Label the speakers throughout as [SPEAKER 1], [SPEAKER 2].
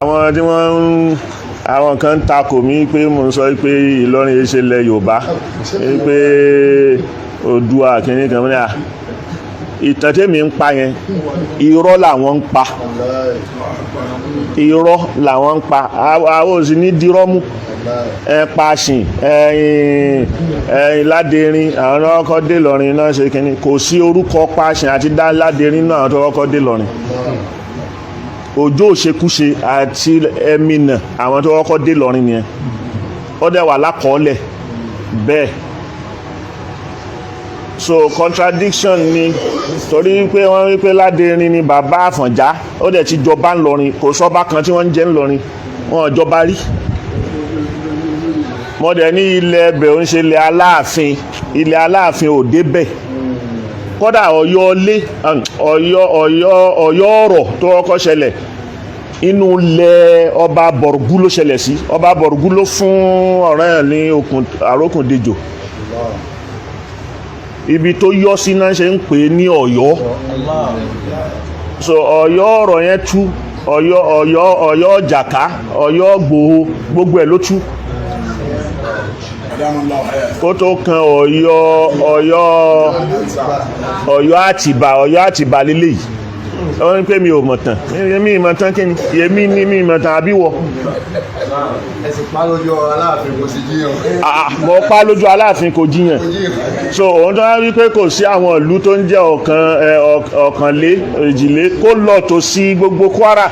[SPEAKER 1] Àwọn tí wọ́n ń, àwọn kan ń takò mí pé mo ń sọ pé Ìlọrin yìí ṣe ilẹ̀ Yorùbá, pé Oòduà kìíní kan ní à. Ìtàn tèmi ń pa yẹn, irọ́ làwọn ń pa. Irọ́ làwọn ń pa. Àwọn ò sì ní dirọ́ mú. Ẹ Paṣìn, ẹ̀yìn ẹ̀yìn Ládẹrin, àwọn náà kọ́kọ́ dé Ìlọrin náà ṣe kìíní. Kò sí orúkọ Paṣìn àti Ládẹrin náà tó kọ́kọ́ dé Ìlọrin. Òjó Òṣekúṣe àti Ẹmínà, àwọn tó kọ́kọ́ dé Ìlọrin nìyẹn. Ó dẹ̀ wà lákọọ́lẹ̀ bẹ́ẹ̀. So contradiction ni, torí pé wọ́n wí pé Ládẹrin ni bàbá Àfọ̀njá, ó dẹ̀ ti jọba ńlọrin. Kò sọ́ba kan tí wọ́n ń jẹ ńlọrin, wọn ò jọba rí. Mo dẹ̀ ní ilẹ̀ ẹbẹ̀ ń ṣe ilẹ̀ Aláàfin, ilẹ̀ Aláàfin ò débẹ̀. Kódà Ọ̀yọ́ lé Ọ̀yọ́, Ọ̀yọ́, Ọ̀yọ́ ọ̀rọ̀ tó kọ́kọ́ ṣẹlẹ̀, inú ilẹ̀ ọba Bọ̀rùgú ló ṣẹlẹ̀ sí. Ọba Bọ̀rùgú ló fún Ọ̀ranyàn ní okùn àrókùndejò. Ibi tó yọ sí náà ṣe ń pè é ní Ọ̀yọ́. So Ọ̀yọ́ ọ̀rọ̀ yẹn tú, Ọ̀yọ́, Ọ̀yọ́, Ọ̀yọ́ Jàká, Ọ̀yọ́ Gbòho, gbogbo ẹ̀ ló tú kó tó kan Ọ̀yọ́, Ọ̀yọ́, Ọ̀yọ́ Àtìbà. Ọ̀yọ́ Àtìbà lélẹ́yìí. Ó ní pé mi ò mọ̀ tán. Mi mọ̀ tán kí ni èmi ní mi mọ̀ tán àbí wọ?
[SPEAKER 2] Ẹ sì pa lójú Aláàfin, kò sí jiyàn.
[SPEAKER 1] Ah, mo pa lójú Aláàfin, kò jiyàn. So òun tó wá wí pé kò sí àwọn ìlú tó ń jẹ́ ọ̀kan, ọ̀kànlé, èjìlé, kó lọ tó sí gbogbo Kwara,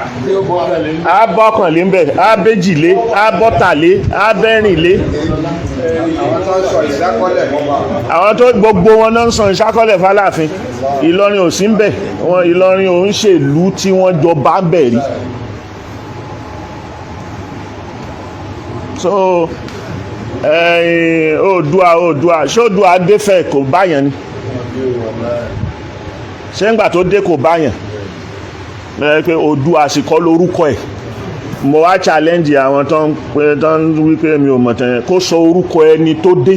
[SPEAKER 1] á bọ́ ọ̀kànlé ń bẹ̀, á béjìlé, á bọ́tàlé, á bẹ́rìnlé.
[SPEAKER 2] Àwọn tó ń sọ ìdákọ́lẹ̀ mọ́ bá.
[SPEAKER 1] Àwọn tó gbogbo wọn náà ń sọ ìṣákọ́lẹ̀ fáláàfin. Ìlọrin ò sí ń bẹ̀ wọn. Ìlọrin ò ń ṣèlú tí wọ́n jọba bẹ̀ rí. So ẹ̀yìn Oòduà, Oòduà, ṣé Oòduà défẹ̀ kò báyàn ni? Ṣé ńgbà tó dé kò báyàn ẹ pé Oòduà sì kọ́ lórúkọ ẹ̀? Mo wá challenge àwọn tó ń pè, tó ń wí pé mi ò mọ̀ tán yẹn, kó sọ orúkọ ẹni tó dé.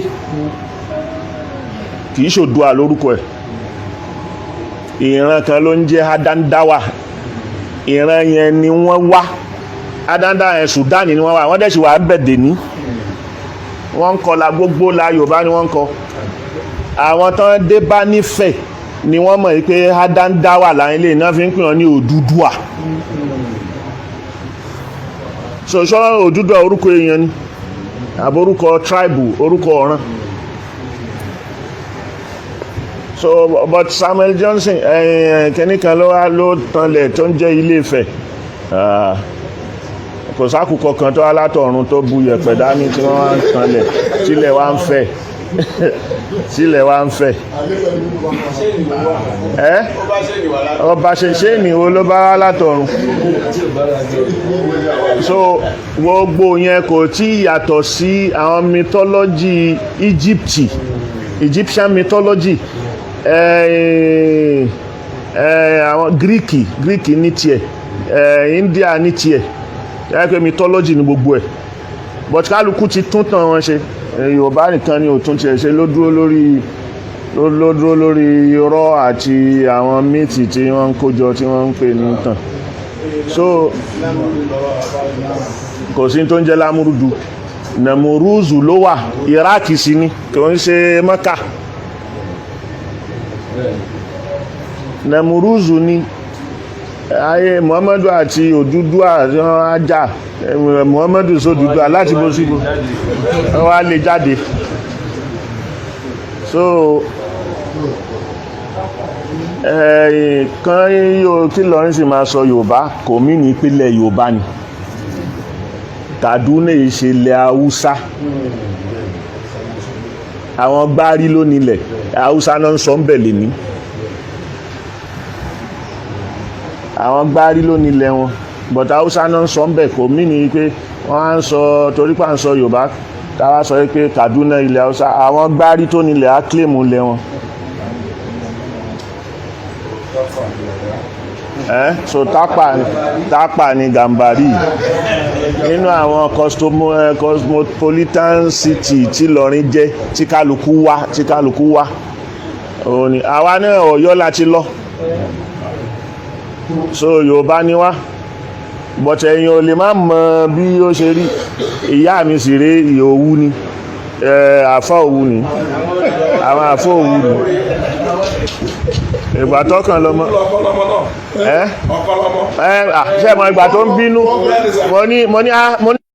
[SPEAKER 1] Kì í ṣòdua lórúkọ ẹ̀. Ìran kan ló ń jẹ́ Hadandawa. Ìran yẹn ni wọ́n wá. Hadandawa yẹn, Sudan ni wọ́n wá. Wọ́n dẹ̀ sì wà bẹ̀dẹ̀ ní wọ́n ń kọ la gbogbo la Yorùbá ni wọ́n ń kọ. Àwọn tán dé bá nífẹ̀ẹ́ ni wọ́n mọ̀ pé Hadandawa láyé lè náà fi ń pè wọ́n ní Odùduwà. So ṣọ́ Odùduwà orúkọ èèyàn ni àbórúkọ tribe, orúkọ ọ̀ràn? So but Samuel Johnson kẹ́ní kan ló wá ló tanlẹ̀ tó ń jẹ́ Ilé Ifẹ̀. Ah, kò sákùkọ kan tó wá látọ̀run tó bu yẹ̀pẹ̀ dání tí wọ́n wá ń tanlẹ̀ tílẹ̀ wá ń fẹ̀, tílẹ̀ wá ń fẹ̀. Ẹ́ ọba ṣe ṣé ìnìwó ló bá wá látọ̀run? So gbogbo yẹn kò tí yàtọ̀ sí àwọn mythology Egypt, Egyptian mythology, àwọn Greek, Greek ní tiẹ̀, India ní tiẹ̀. Ẹ pé mythology ní gbogbo ẹ̀, but kálukú ti tún tàn wọn ṣe. Yorùbá nìkan ni ò tún tiẹ̀ ṣe, ló dúró lórí irọ́ àti àwọn myth tí wọ́n ń kójọ, tí wọ́n ń pè ní tàn. So kò sí tó ń jẹ́ Lámúrúdù. Nàmúrúzù ló wà. Iraq sí ni, kò ń ṣe Mọ́kà. Nàmúrúzù ni ayé Muhammadu àti Odùduwà wọ́n á jà. Muhammadu sódùduwà láti bó síbò, wọ́n wá lè jáde. So ẹ̀yìn kan yóò kí Ìlọrin sì máa sọ Yorùbá, kò mí ní ìpínlẹ̀ Yorùbá ni. Kaduna ṣe ilẹ̀ Haúsá. Àwọn gbárí ló nílẹ̀ Haúsá náà ń sọ ń bẹ̀ lè ní. Àwọn gbárí ló nílẹ̀ wọn, but Haúsá náà ń sọ ń bẹ̀. Kò mí ní pé wọ́n á ń sọ torí pà ń sọ Yorùbá, táwa sọ pé Kaduna ilẹ̀ Haúsá. Àwọn gbárí tó nílẹ̀ á claim ilẹ̀ wọn. So Tápà, Tápà ni Gàmbàrí nínú àwọn cosmopolitan city tí Ìlọrin jẹ́, tí kálukú wá, tí kálukú wá. Òun ni àwa náà, Ọ̀yọ́ láti lọ. So Yorùbá ni wá. But ẹ̀yin ò lè má mọ bí ó ṣe rí. Ìyá mi sì rí, Òwu ni, àfá Òwu ni, àwọn àfá Òwu ni. Ìgbà tọ́kàn lọmọ
[SPEAKER 3] Ọkọlọmọ náà.
[SPEAKER 1] Ẹ́
[SPEAKER 3] Ọkọlọmọ.
[SPEAKER 1] Ẹ́, ṣé mọ ìgbà tó ń bínú, mo ní ah, mo ní